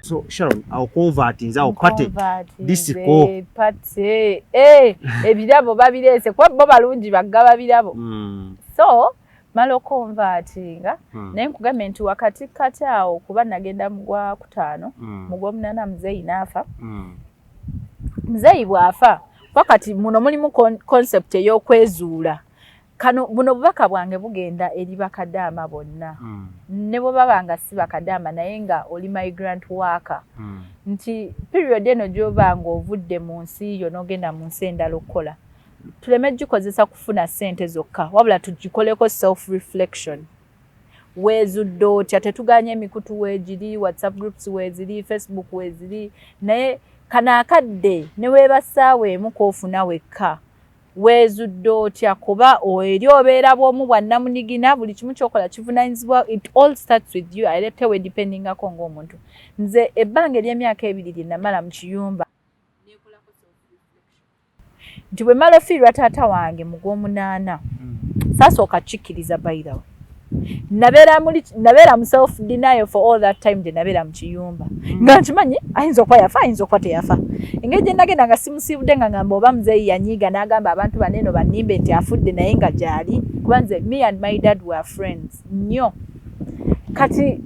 So Sharon, awo convertinze awo party disco. Party, ebirabo babireese, kuba bo balungi bagaba birabo. So mala oconvertinga, naye nkugambye nti wakati kati awo, kuba nagenda mu gwa kutaano, mu gw'omunaana muzeeyi n'afa. Muzeeyi bw'afa, kuba kati muno mulimu concept ey'okwezuula. Kano buno bubaka bwange bugenda eri bakadaama bonna, ne bwe baba nga si bakadaama naye nga oli migrant worker, nti period eno gy'oba ng'ovudde mu nsi yo n'ogenda mu nsi endala okukola, tuleme gikozesa kufuna ssente zokka, wabula tugikoleko self reflection. Weezudde otya? Tetuganya emikutu weegiri, WhatsApp groups weeziri, Facebook weeziri, naye kano akadde ne weeba ssaawa emu koofuna wekka, weezudde otya? Kuba eri obeera bw'omu bwannamunigina, buli kimu kyokola kivunaanyizibwa. It all starts with you, era teweedependingako ng'omuntu. Nze ebbanga ery'emyaka 2 lye namala mu kiyumba, nti bwe mala ofiirwa taata wange mu gw'omunaana, saasooka kikkiriza. By the way, nabeera mu self denial for all that time gye nabeera mu kiyumba, nga nkimanyi ayinza okuba yafa, ayinza okuba teyafa. Engeri gye nagenda nga simusiibudde, nga ngamba oba muzeeyi yanyiiga n'agamba abantu baneeno bannimbe nti afudde naye nga gyali, kuba nze, me and my dad were friends nnyo. Kati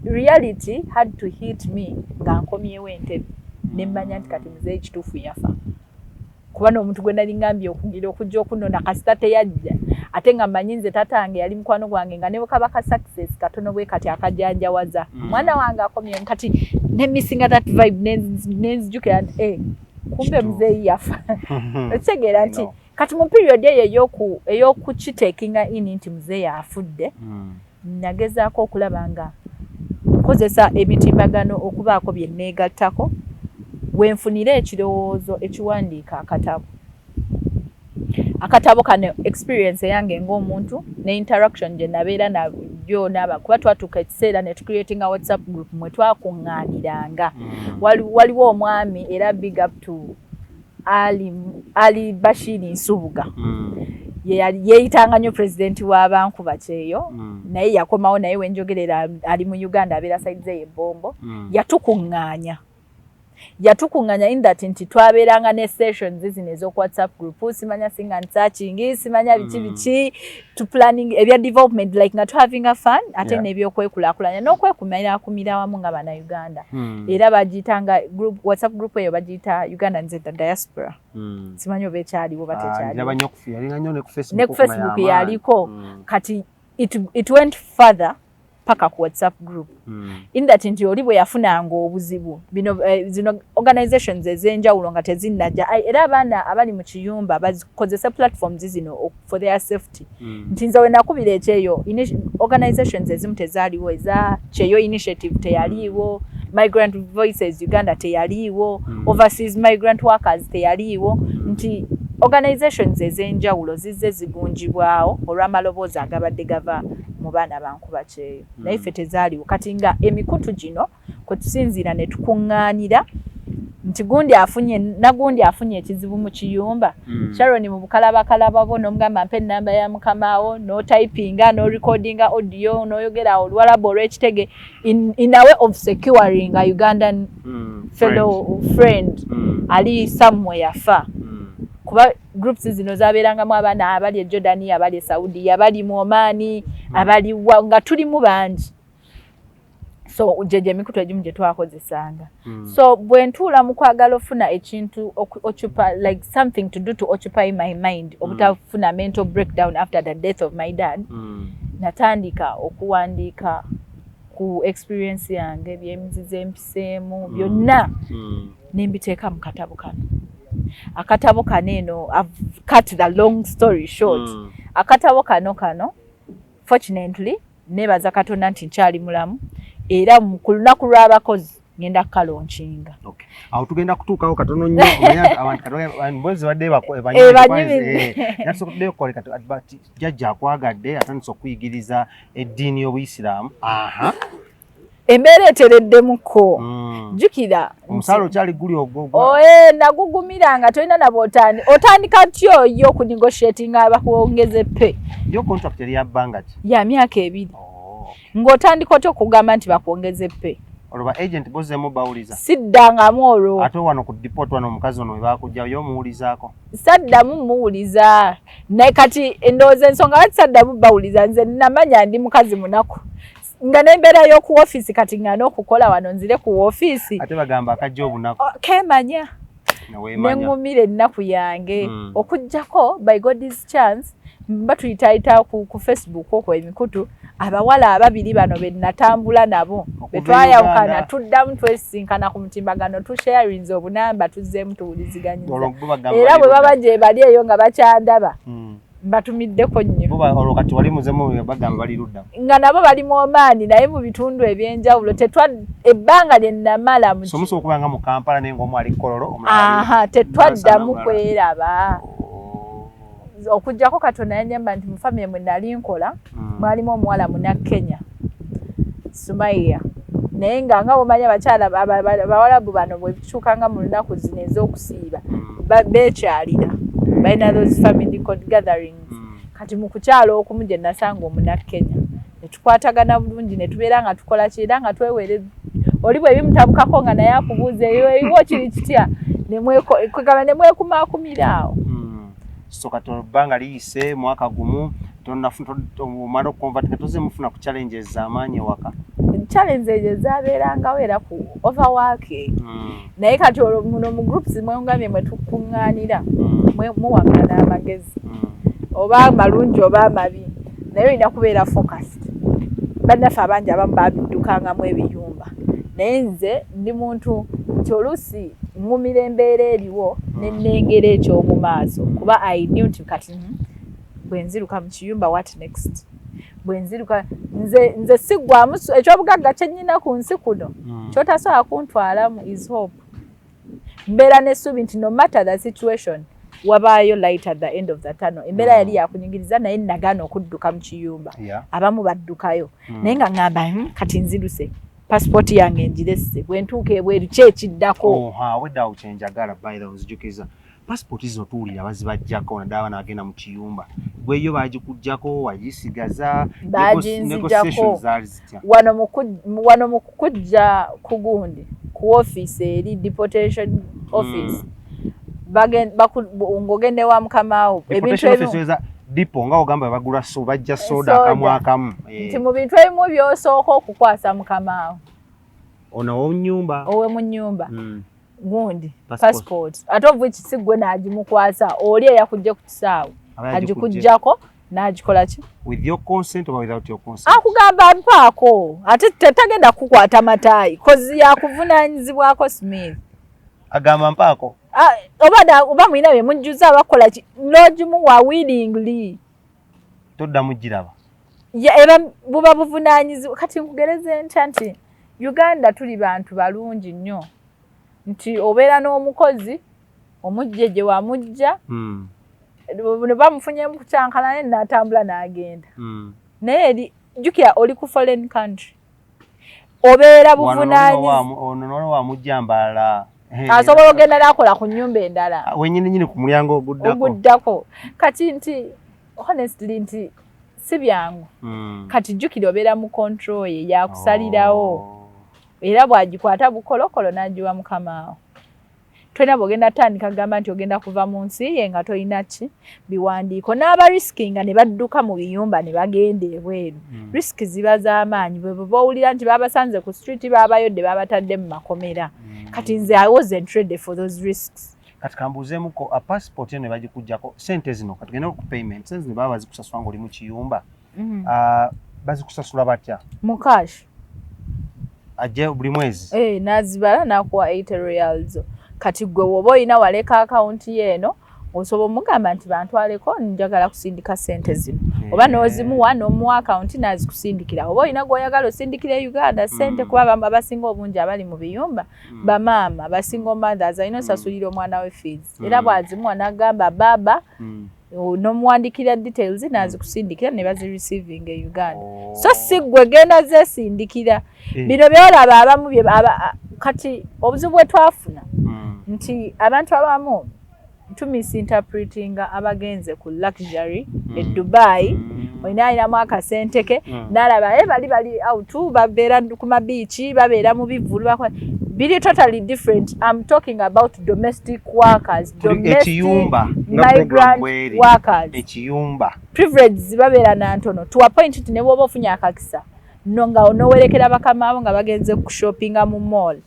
reality had to hit me nga nkomyewo Entebe, ne mmanya nti kati muzeeyi kituufu yafa, kuba n'omuntu gwe nali ngambye okugira okujja okunona kasita teyajja, ate nga mmanyi nze tatange yali mukwano gwange, nga ne bwe kaba ka success katono bwe kati akajanjawaza, "Mwana wange akomye." Kati ne missinga that vibe, nenzijukira nti kumbe muzeeyi yafa. Okitegeera nti kati mu period eyo ey'okukitakinga in nti muzeeyi afudde, nagezaako okulaba nga nkozesa emitimbagano okubaako bye neegattako, wenfunire ekirowoozo ekiwandiika akatabo. Akatabo kano, experience eyange ng'omuntu ne interaction gye nabeera nayo naaba, kuba twatuuka ekiseera ne tucreatinga WhatsApp group mwe twakuŋŋaaniranga. Waliwo omwami, era big up to Ali, Ali Bashiri Nsubuga, yeeyitanga nnyo pulezidenti w'abankuba kyeyo, naye yakomawo, naye wenjogerera ali mu Uganda, abeera side ze ebombo. Yatukuŋŋaanya in that nti twabeeranga ne sessions zino ez'oku WhatsApp group, simanya singa nsearching, simanya biki biki, to planning ebya development, like nga tuhaving a fun ate n'ebyokwekulaakulanya n'okwekumiraakumira wamu nga Bannayuganda. Era bagiyitanga group, WhatsApp group eyo bagiyita Ugandans in the Diaspora. Simanyi oba ekyaliwo oba tekyaliwo. Ne ku Facebook yaliko. Kati it went further paka ku WhatsApp group, in that nti oli bwe yafunanga obuzibu, bino zino organizations ez'enjawulo nga tezinnajja. Era abaana abali mu kiyumba bazikozesa platforms zino for their safety, nti nze we nakubira ekyeyo, organizations ezimu tezaaliwo, eza Kyeyo Initiative teyaliiwo, Migrant Voices Uganda teyaliiwo, Overseas Migrant Workers teyaliiwo, nti organizations ez'enjawulo zizze zigunjibwawo olw'amaloboozi agabadde gava mu baana bankuba kyeyo, naye ffe tezaaliwo. Kati nga emikutu gino kwe tusinziira ne tukuŋŋaanira nti gundi afunye, nagundi afunye ekizibu mu kiyumba, Sharon mu bukalabakalaba bwo n'omugamba, "Mpa ennamba ya mukamaawo," n'otypinga, n'orecordinga audio, n'oyogera Oluwalabu olw'ekitege in a way of securing a Ugandan fellow friend ali somewhere far, kuba groups zino zabeerangamu abaana abali e Jordan, abali e Saudi, abali mu Omani, abali wa, nga tulimu bangi. So gyegyo emikutu egimu gye twakozesanga. So bwe ntuula mu kwagala ofuna ekintu occupy, like something to do to occupy my mind, obutafuna mental breakdown after the death of my dad, natandika okuwandiika ku experience yange, byemizizo empiseemu byonna, ne mbiteeka mu katabo kano. Akatabo kano eno, I've cut the long story short. Akatabo kano, fortunately, neebaza Katonda nti nkyali mulamu, era ku lunaku lw'abakozi ngenda kukalaunchinga. Okay. Awo tugenda kutuukawo katono nnyo. Omanya nti abantu katono mbwezi badde Banyumidde. Nasokoddeyo kole kati, but jjajja akwagadde, atandise okuyigiriza eddiini y'Obuyisiraamu. Aha. Embeera etereddemukko. Jjukira Omusaala okyali guli ogwo oe nagugumira nga tolina nabo otandika tyo yo okunegotiatinga abakwongeze pay. Yo contract eri ya bbanga ki? Ya myaka 2. Oh. Ng'otandika otya okugamba nti bakwongeze pay? Olwo ba agent bozeemu bawuliza? Siddangamu olwo. Ate wano ku deport, wano omukazi ono we bakujja yo omuwulizaako? Saddamu muwuliza, naye kati endowooza ensonga lwaki saddamu bawuliza, nze namanya ndi mukazi munaku nga nembeera y'oku ofiisi, kati nga n'okukola wano nzire ku ofiisi. Ate bagamba akajja obunaku. Oh, kemanya. Neweemanya. Neŋŋumira ennaku yange. Okuggyako by God's chance mba tuyitayita ku Facebook okwo emikutu, abawala ababiri bano be natambula nabo Okuva be twayawukana, Uganda. tuddamu twesisinkana ku mutimbagano, tusharinze obunamba, tuzzeemu tuwuliziganyiza. Olwo bo bagamba Era bwe bali baba ludda. gye bali eyo nga bakyandaba, mbatumiddeko nnyo. Bo olwo kati wali muzemu bagamba bali ludda? Nga nabo bali mu Omaani, naye mu bitundu ebyenjawulo. Tetwa ebbanga lye namala mu So musobola okuba nga mu Kampala naye ng'omu ali Kololo, omulala ali Aha, tetwaddamu Nansana, kweraba. Oh. Okuggyako Katonda yanyamba nti mu famire mwe nali nkola mwalimu omuwala muna Kenya, Sumaiya, naye nga bwomanyi abakyala abawalabu bano bwe bituukanga mu lunaku zino ez'okusiiba, beekyalira, balina those family gatherings. Kati mu kukyala okumu gye nasanga omunakenya, ne tukwatagana bulungi, ne tubeera nga tukola ki, era nga twewere oli bwe bimutabukako nga naye akubuuza, eyo ebiwo kiri kitya, kwegamba ne mwekumakumira awo. So kati ebbanga liyise mwaka gumu, omala okuconvertinga, toze mufuna ku challenges z'amaanyi ewaka? Challenge ezo zabeerangawo era ku overworking. Naye kati olwo muno mu groups mwengambye mwe tukuŋŋaanira, muwaŋŋana amagezi, oba malungi oba amabi, naye olina kubeera focused. Bannaffe abangi abamu babiddukangamu ebiyumba, naye nze ndi muntu nti oluusi ŋŋumira embeera eriwo ne nnengera eky'omu maaso, kuba I knew nti kati bwe nziruka mu kiyumba, what next? Bwe nziruka nze siggwamu ekyobugagga kye nnyina ku nsi kuno kyotasobola kuntwalamu is hope. Mbeera n'essuubi nti no matter the situation, wabaayo light at the end of the tunnel. Embeera yali yakunyigiriza, naye nagaana okudduka mu kiyumba. Abamu baddukayo, naye nga ŋŋamba, kati nziruse, pasipooti yange ngiresse, bwe ntuuka ebweru ki ekiddako?" Oha, wedde awo kyenjagala, by the way, nzijukiza pasipooti zino tuwulira bazibajjako, naddala abaana bagenda mu kiyumba. Gweyo bagikugjako, wagisigaza? Baginzijjako. Negotiations zaali zitya? Wano mu kukujja ku gundi ku office eri deportation office, ng'ogenda ewa mukamaawo, ebintu Deportation ebimu office eza depo, nga ogamba bagula so bajja soda Soda. akamu akamu. Eh, Nti mu bintu ebimu by'osooka okukwasa mukamaawo ono ow'ennyumba. Owe mu nnyumba, gundi Passport. Passport, ate of which si gwe n'agimukwasa, oli eyakujja ku kisaawe Aba yagikuggye. Agikugjako n'agikola ki? With your consent oba without your consent? Akugamba mpaako, ate tetagenda kukwata mataayi kozi yakuvunaanyizibwako, Smith. Agamba mpaako. Ah, oba mulina bye mujjuza, abakola ki, n'ogimuwa willingly. Toddamu giraba. Eba buba buvunaanyizibwa. Kati nkugereze ntya nti Uganda tuli bantu balungi nnyo, nti obeera n'omukozi omujje gye wamujja, ne bamufunyemu kukyankala, naye n'atambula n'agenda. Naye eri jjukira oli ku foreign country, obeera buvunaanyizibwa. Ono nolo wamujja mbalala. Asobola ogenda n'akola ku nnyumba endala. Wenyini nyini ku mulyango oguddako. Oguddako. Kati nti honestly nti si byangu. Kati jjukira obeera mu control ye, yakusalirawo. Oh. Era bw'agikwata bukolokolo n'agiwa mukamaawo, tolina bw'ogenda tandika kugamba nti ogenda kuva mu nsi ye nga tolina ki biwandiiko. N'abariskinga ne badduka mu biyumba ne bagenda ebweru, risk ziba z'amaanyi. Bwe bowulira nti babasanze ku street, babayodde, babatadde mu makomera. Kati nze I wasn't ready for those risks. Kati kambuuzeemuko, a passport eno ne bagikugjako, sente zino, katugende ku payment, sente zino baba bazikusasula ng'oli mu kiyumba? Ah, bazikusasula batya? Mu cash. Ajje buli mwezi? Eh, nazibala nakuwa 80 riyals. Kati gwe woba olina waleka akawunti ye eno, osobola omugamba nti bantwaleko, njagala kusindika sente zino, oba n'ozimuwa n'omuwa akawunti nazikusindikira, oba olina gw'oyagala osindikira e Uganda sente, kuba abasinga obungi abali mu biyumba bamaama ba single mothers, alina osasulira omwana we fees, era bw'azimuwa n'agamba baaba, n'omuwandikira details nazikusindikira ne bazireceiving e Uganda. Oh. So si ggwe genda zeesindikira. Eh. Bino byolaba abamu bye kati obuzibu bwe twafuna nti abantu abamu Tumisinterpretinga abagenze ku luxury e Dubai. Olina alinamu akasente ke, nalaba e bali out, babeera ku mabiiki, babeera mu bivvulu, bakola biri totally different. I'm talking about domestic workers, domestic migrant workers. Ekiyumba. Privilege babeera nantono to a point nti ne bwoba ofunye akakisa no nga onowerekera bakama abo nga bagenze kushoppinga mu mall,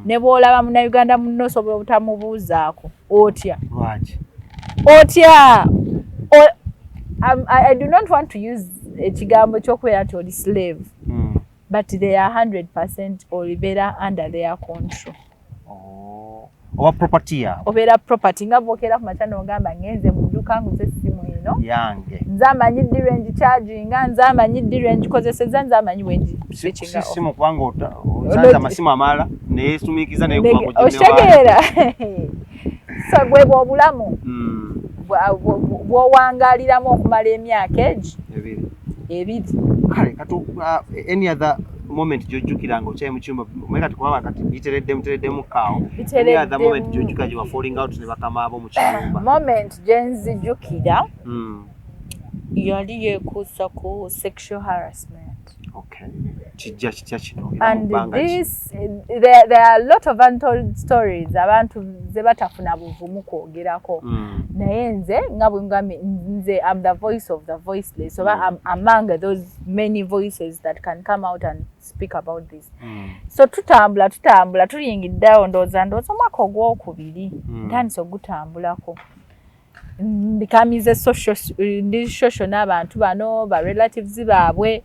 ne bw'olaba Munnayuganda munno osobola obutamubuuzaako otya. Lwaki? Otya? I do not want to use ekigambo ky'okubeera nti oli slave, but they are 100% olibeera under their control. Oh. Oba property yaabwe. Obeera property, nga bwokeera ku makya n'ogamba, "Ngenze mu dduuka nguze essimu eno." Yange. Nze amanyi ddi lwe ngicharginga, nze amanyi ddi lwe ngikozeseza, nze amanyi bwe Si simu, kubanga osanze amasimu amalala neyesumiikiza neyekuba ku ginne. Okitegeera? So bwebwe obulamu bw'owangaaliramu okumala emyaka egi 2. 2. Kale kati any other moment gyojjukira nga okyali mu kiyumba? Omanyi kati kubanga kati biteredde, mutereddemu kaawo. Any other moment gyojjukira gye wa falling out ne bakama abo mu kiyumba? Moment gye nzijukira yali yeekuusa ku sexual harassment. Okay, kijja kitya kino era mu And bbanga ki? this there are a lot of untold stories abantu ze batafuna buvumu kwogerako. Naye nze nga bwe ngambye, nze am the voice of the voiceless, oba am among those many voices that can come out and speak about this. So tutambula, tutambula, tuliyingiddeawo, ndowooza omwaka ogwokubiri, ntandise ogutambulako, mbikamize social, ndi social n'abantu bano ba relatives baabwe.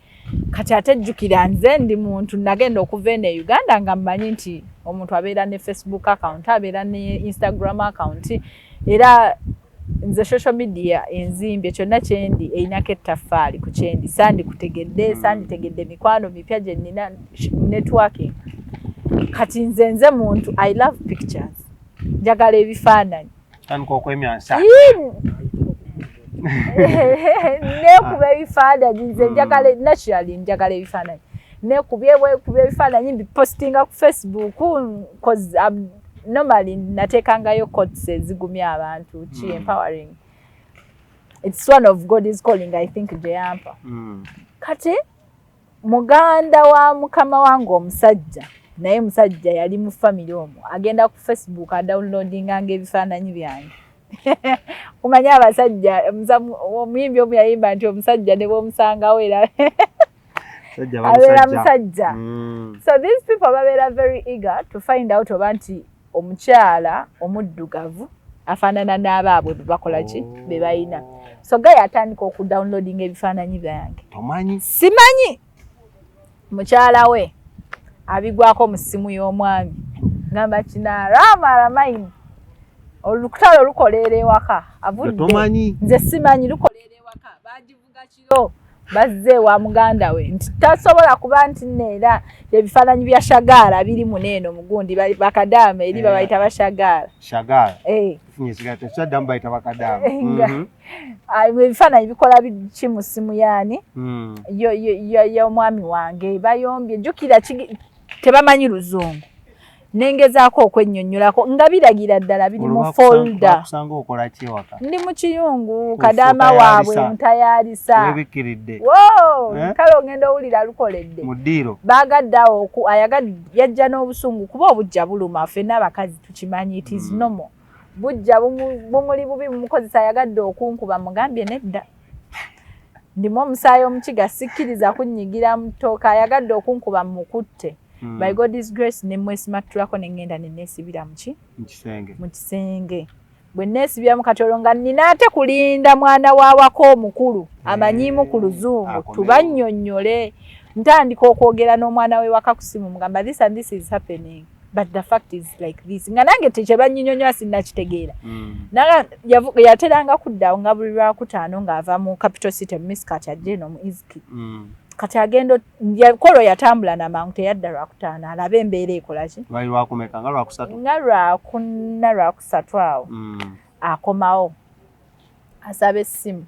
Kati ate jjukira, nze ndi muntu nagenda okuva eno e Uganda nga mmanyi nti omuntu abeera ne Facebook account, abeera ne Instagram account. Era nze social media enzimbye kyonna kyendi, erinako ettaffaali ku kyendi. Sandikutegedde, sanditegedde mikwano mipya gye nnina, networking. Kati nze muntu, I love pictures, njagala ebifaananyi. Tandika okwemyansa. Neekuba ebifaananyi. Nze njagala, naturally njagala ebifaananyi. Nekubye bwekuba ebifaananyi, mbipostinga ku Facebook, 'cause normally nateekangayo quotes ezigumya abantu ki, empowering. It's one of God's calling, I think, gye yampa. Kati muganda wa mukama wange omusajja, naye musajja yali mu family omwo, agenda ku Facebook adownloadinganga ebifaananyi byange. Kumanya abasajja, omuyimbi omu yayimba nti omusajja ne bwomusangawo era abeera musajja. So these people babeera very eager to find out oba nti omukyala omuddugavu afaanana n'abaabwe be bakola ki, be balina. So guy atandika okudownloadinga ebifaananyi byange. Tomanyi? Simanyi. Mukyala we abigwako mu ssimu y'omwami, ngamba kinaaraama olukutalo lukoleera ewaka avudde. Tomanyi? Nze simanyi lukoleera ewaka. Bagivuga kiro, bazze ewa muganda we nti tasobola kuba nti nno era ebifaananyi bya Shagaala biri muneeno mugundi. Bakadaama eri babayita bashagaala. Shagaala. Eh. Funye ekigambo tekyaddamu, bayita bakadaama. Ebifaananyi bikola biki mu ssimu yaani y'omwami wange? Bayombye, jjukira tebamanyi Luzungu, nengezaako okwennyonnyolako nga biragira ddala biri mu folder. Bakusanga okola ki ewaka? Ndi mu kiyungu, kadaama waabwe ntayaalisa. Webikkiridde. Wo! Eh? Kale ogenda owulira lukoledde mu ddiiro. Baagadde awo ayagadde yajja n'obusungu, kuba obujja buluma, ffenna abakazi tukimanyi, it is normal. Bujja bumuli bubi, bumukozesa. Ayagadde okunkuba, mugambye nedda, ndimu omusaayi omukiga, sikkiriza kunnyigira mu ttooka. Ayagadde okunkuba, mukutte. By God's grace nemwesimattulako, neŋŋenda neneesibira muki? Mu kisenge. Mu kisenge. Bwe neesibiramu, kati olwo nga nnina ate kulinda mwana wawako omukulu amanyiimu ku Luzungu. Akomewo. Tubannyonnyole. Ntandika okwogera n'omwana we waka ku simu, mugamba this and this is happening, but the fact is like this, nga nange tekyebannyonnyonyola sinnakitegeera. Yateranga kuddawo nga buli Lwakutaano ng'ava mu Capital City mu Muscat, ajja eno mu Izki. Kati agenda kolo yatambula namangu, teyadda Lwakutaano alabe embeera ekola ki. Lwali lwakumeka? Nga Lwakusatu? Nga Lwakuna, Lwakusatu awo. Akomawo asaba essimu,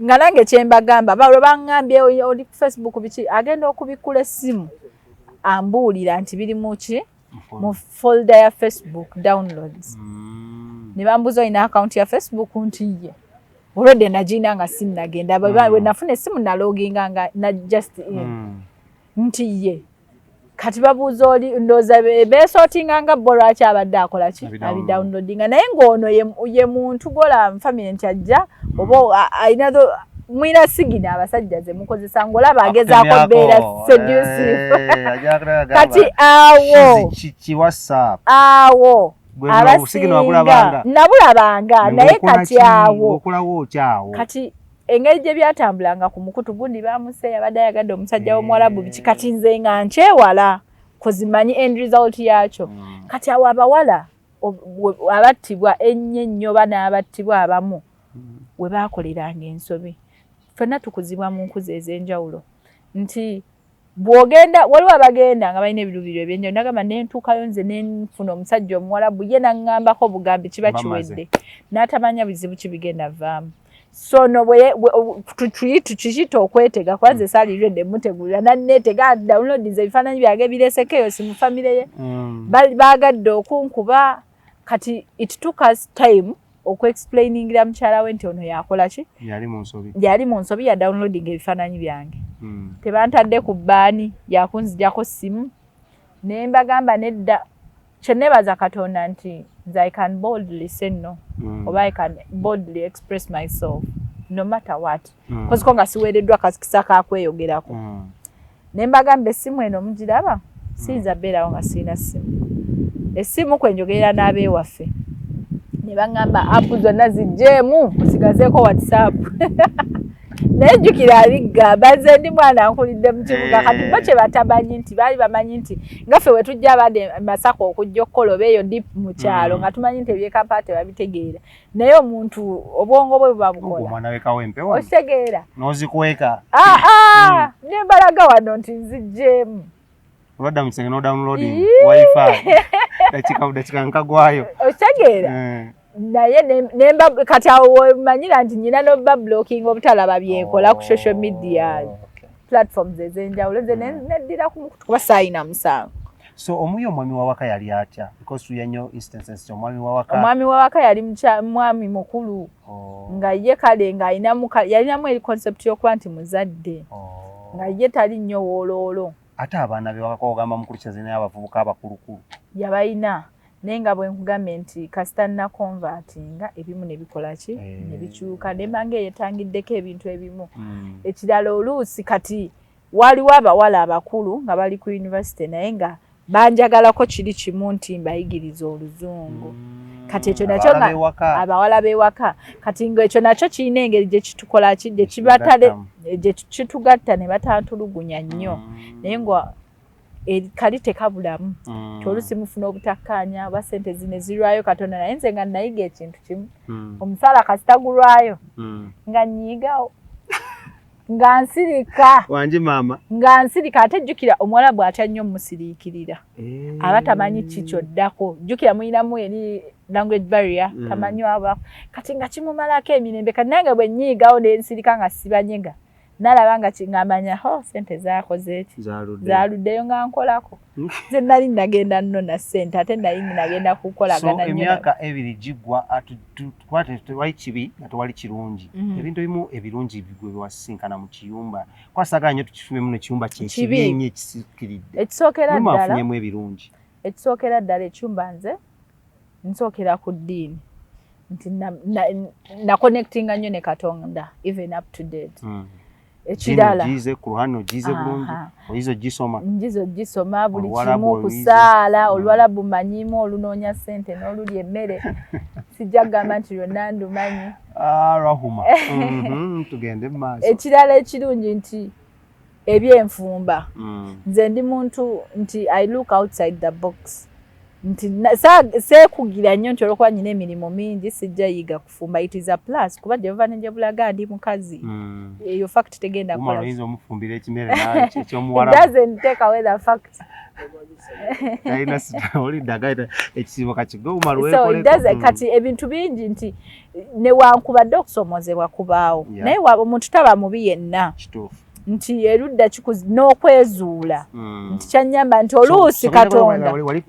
nga nange kyembagamba balwe baŋŋambye oli ku Facebook biki. Agenda okubikkula essimu, ambuulira nti biri mu ki, mu folder ya Facebook downloads. Ne bambuuza, "Olina akawunti ya Facebook?" Nti ye olwedde nagirina nga sinnagenda. Bwe nafuna essimu naloginga nga na just in. Nti ye kati babuuza oli, ndowooza beesootinga nga bo lwaki abadde akola ki, abidownloadinga. Naye ng'ono ye muntu gola family nti ajja oba alina mwina sigina abasajja ze mukozesa ng'olaba agezaako beera seductive. Kati awo awo abasinga nabulabanga, naye kati awo kati engeri gye byatambulanga ku mukutu gundi bamuse abadde ayagadde omusajja w'omuwarabu biki. Kati nze nga nkyewala kozimanyi end result yakyo. Kati awo abawala abattibwa ennyo ennyo oba n'abattibwa abamu we baakoleranga ensobi, ffenna tukuzibwa mu nkuza ez'enjawulo nti bw'ogenda waliwo abagenda nga balina ebiruubiriro ebyenjawulo. Nagamba nentuukayo nze nenfuna omusajja omuwarabu, ye naŋŋambako bugambi kiba kiwedde, n'atamanya bizibu kibigenda vaamu. So no tukiyita okwetega, kuba nze saaliredde mutegulira nanneetega downloadinze ebifaananyi byange bireseko eyo si mu famire ye. Baagadde okunkuba. Kati it took us time okuexplainingira mukyala we nti ono yakola ki, yali mu nsobi ya downloading ebifaananyi byange. Tebantadde ku bbaani yakunzijako simu, ne mbagamba nedda. Kyenebaza Katonda nti nze I can boldly say no oba I can boldly express myself no matter what, koziko nga siweereddwa kakisa kakweyogerako. Ne mbagamba, "Essimu eno mugiraba, siyinza beerawo nga sirina ssimu. Essimu kwenjogerera n'abeewaffe." Ne baŋŋamba, "App zonna zijjeemu, osigazeeko WhatsApp." Naye jjukira abigamba nze ndi mwana nkulidde mu kibuga. Kati bo kye batamanyi nti baali bamanyi nti nga ffe bwe tujja abadde Masaka okujja okukola oba eyo deep mu kyalo, nga tumanyi nti ebyekampala tebabitegeera, naye omuntu obwongo bwe buba bukola, okitegeera. Nozikweka. Aa, ne mbalaga wano nti nzijjeemu. Olwadda mu kisenge n'odownloading WiFi dakika budakika nkagwayo. Okitegeera? Naye nemba kati awo wemanyira nti nyina noba blocking obutalaba byenkola ku social media platforms ez'enjawulo. Nze neddira ku mukutu kuba saayina musango. So omuyi omwami wawaka yali atya? Because tuya nnyo instances omwami wawaka. Omwami wawaka yali mwami mukulu. Nga ye kale nga yalinamu eri concept y'okuba nti muzadde, nga ye tali nnyo wooloolo. Ate abaana bewaka, ogamba mukulu kyazinayo abavubuka abakulukulu? Yabalina, naye nga bwe nkugambye nti kasita naconvertinga ebimu ne bikola ki, ne bikyuka, ne mbanga eyetangiddeko ebintu ebimu. Ekirala, oluusi kati waliwo abawala abakulu nga bali ku university naye nga banjagalako kiri kimu nti mbayigiriza oluzungu. Kati ekyo nakyo nga abawala b'ewaka, kati nga ekyo nakyo kirina engeri gye kitukola ki, gye kibatale, gye kitugatta ne batantulugunya nnyo. Naye nga kali tekabulamu ti oluusi mufuna obutakkaanya oba sente zino zirwayo katono, naye nze nga nayiga ekintu kimu: omusaala kasita gulwayo, nga nnyigawo, nga nsirika. Wangi maama. Nga nsirika. Ate jjukira omuwala bw'atya nnyo musiriikirira, aba tamanyi ki kyoddako. Jjukira muyinamu eri language barrier, tamanyi aba kati nga kimumalako emirembe. Kati nange bwe nnyiigawo ne nsirika nga sibanyega, nalaba nga kingambanya ho sente zakoze eki, zaluddeyo nga nkolako. Nze nali nagenda nnona sente, ate nali nagenda kukolagana. Emyaka 2 gigwa, kuba tewali kibi nga tewali kirungi. Ebintu ebimu ebirungi bigwe bewasisinkana mu kiyumba, kwasagala nnyo tukifumemu nekiyumba kyekibi ennyo ekisikiridde. Ekisookera ddala, afunyemu ebirungi. Ekisookera ddala, ekyumba nze nsookera ku ddiini nti naconnectinga nnyo ne Katonda even up to date. Ekirala, Kurani ogize bulungi, oyize ogisoma? Njize ogisoma buli kimu, kusaala, oluwalabu manyimu olunoonya ssente n'olulya emmere. Sijja kugamba nti lwonna ndumanyi. Ah, rahuma tugende mu maaso. Ekirala ekirungi nti ebyenfumba, nze ndi muntu nti I look outside the box, nti seekugira nnyo nti olwokuba nyina emirimu mingi sijja yiga kufumba. It is a plus, kuba gye buva ne gye bulaga ndi mukazi. Eyo fact tegenda kola. Oyinza omufumbira ekimere ekyomuwala. Doesn't take away the fact. Talina oliddaga ekisibo kakigo. So it doesn't. Kati ebintu bingi nti newankubadde okusomozebwa kubaawo, naye omuntu taba mubi yenna. Kituufu. Nti erudda n'okwezuula nti kyanyamba nti oluusi Katonda wali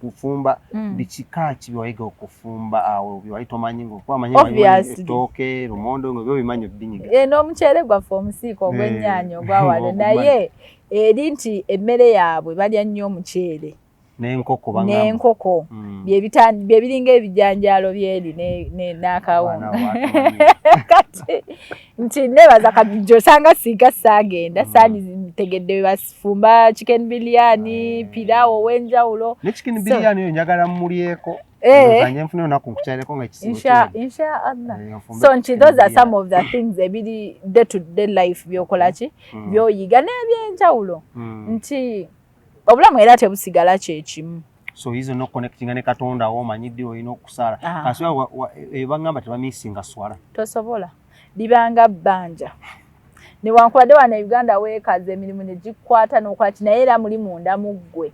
kufumba bikika ki byewayiga okufumba awo byewali tomanyi, ngaokuba ettooke, lumondo, nga byo bimanyi obinyiga? N'omuceere gwaffe omusiika ogw'ennyaanya ogwawano, naye eri nti emmere yaabwe balya nnyo omuceere. N'enkoko. N'enkoko, bye biringa ebijanjaalo byeri n'akawunga. Kati nti nebaza gyosanga singa saagenda saanditegedde bafumba chicken biryani, pirawo ow'enjawulo. Ne chicken biryani oyo njagala mulyeko. Nfune olunaku nkukyaleko nga ekisibo. Insha Allah. So nti those are some of the things ebiri day to day life byokola ki, byoyiga n'ebyenjawulo, nti obulamu era tebusigala kyekimu. So yizo noconnectinga ne Katonda wo, omanyidde olina okusaala kasula ebangamba tebamisinga swala. Tosobola, libanga bbanja. Newankubadde wano e Uganda weekaza emirimu ne gikwata n'okola ki, naye era muli munda mu ggwe.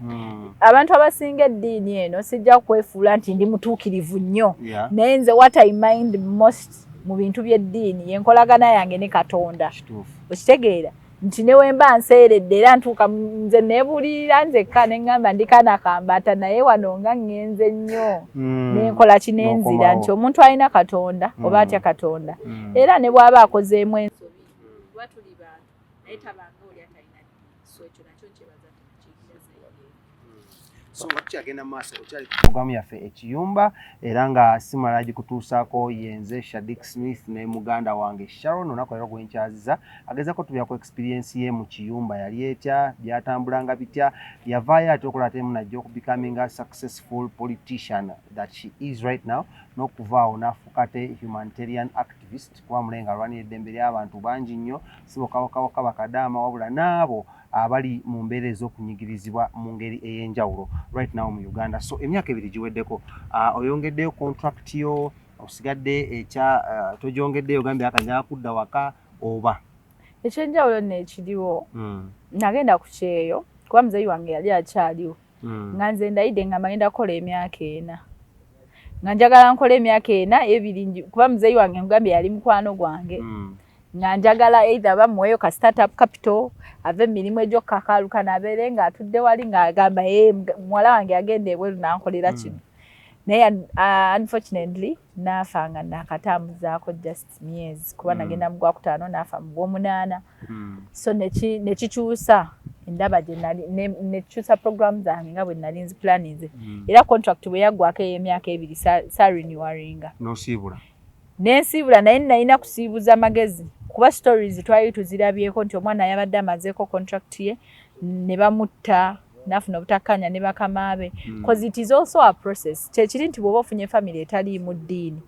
Abantu abasinga eddiini eno, sijja kwefuula nti ndi mutuukirivu nnyo, naye nze what I mind most mu bintu by'eddiini yenkolagana yange ne Katonda. Okitegeera nti ne wemba nseeredde era ntuuka nze neebuulirira nzekka ne ŋŋamba ndi kaana kambata, naye wano nga ŋŋenze nnyo nenkola ki, nenzira nti omuntu alina Katonda oba atya Katonda, era ne bw'aba akozeemu ensobi, kuba tuli bantu, naye tabanga oli atalina ddiini. So ekyo nakyo nkyebaza nti nakiyigira side. So nga tukyagenda mu maaso, okyali ku programu yaffe Ekiyumba, era nga simala gikutuusaako yenze Shadik Smith ne muganda wange Sharon. Olunaku leero gwenkyaziza agezako tubyako experience ye mu kiyumba, yali etya, byatambulanga bitya, yavaayo atya okola ate munajja okubecominga successful politician that she is right now, n'okuvaawo n'afuuka ate humanitarian activist, kuba mulenga alwanira eddembe ly'abantu bangi nnyo, si bokabokabaka bakadaama, wabula n'abo abali mu mbeera ez'okunyigirizibwa mu ngeri ey'enjawulo right now mu Uganda. So emyaka 2 giweddeko, oyongeddeyo contract yo, osigadde ekya togyongeddeyo, ogambye akanjala kudda waka oba? Ekyenjawulo nno ekiriwo, nagenda ku kyeyo kuba muzeeyi wange yali akyaliwo, nga nze ndayidde nga magenda kukola emyaka 4, nga njagala nkola emyaka 4 ebiri, kuba muzeeyi wange nkugambye yali mukwano gwange, nga njagala either bamuweeyo ka startup capital ave emirimu egy'okkakaaluka nabeere ng'atudde wali ng'agamba, "Ee, muwala wange agenda ebweru nankolera kino." Naye unfortunately naafa nga nakatambuzaako just myezi, kuba nagenda mu gwakutaano, naafa mu gw'omunaana. So nekikyusa endaba gye nali nekikyusa program zange nga bwe nali nziplaninze. Era contract bwe yaggwako ey'emyaka 2 sarenewinga. N'osiibula. Nensiibula, naye nalina kusiibuza magezi, kuba stories twali tuzirabyeko nti omwana yabadde amazeeko contract ye ne bamutta, nafuna obutakkaanya ne bakama be, cause it is also a process. Kyekiri nti bw'oba ofunye family etaliimu ddiini,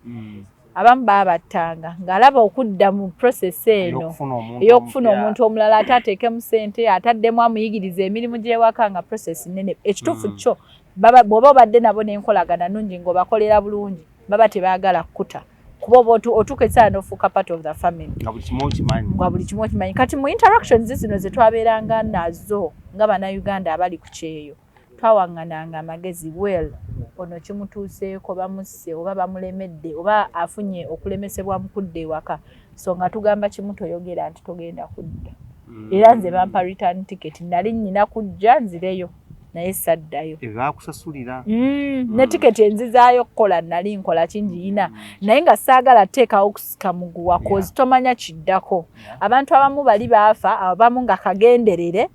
abamu baabattanga ng'alaba okudda mu process eno ey'okufuna omuntu ey'okufuna omupya. Omuntu omulala ate ateekemu ssente, ataddemu amuyigiriza emirimu gy'ewaka, nga process nnene. Ekituufu kyo baba bw'oba obadde nabo n'enkolagana nnungi ng'obakolera bulungi, baba tebaagala kukuta, kuba oba otuuka ekiseera n'ofuuka part of the family. Nga buli kimu okimanyi. Nga buli kimu okimanyi. Kati mu interactions zino ze twabeeranga nazo nga Bannayuganda abali ku kyeyo, twawaŋŋananga amagezi. Well, ono kimutuuseeko, bamusse oba bamulemedde oba afunye okulemesebwa mu kudda ewaka, so nga tugamba kimu, toyogera nti togenda kudda. Era nze bampa return ticket, nali nnyina kujja nzireyo, naye saddayo. Ebyo bakusasulira? Ne tiketi enzizaayo okukola nali nkola kingiyina, naye nga saagala teekawo kusika muguwa, cause tomanya kiddako. Abantu abamu bali baafa, abamu nga kagenderere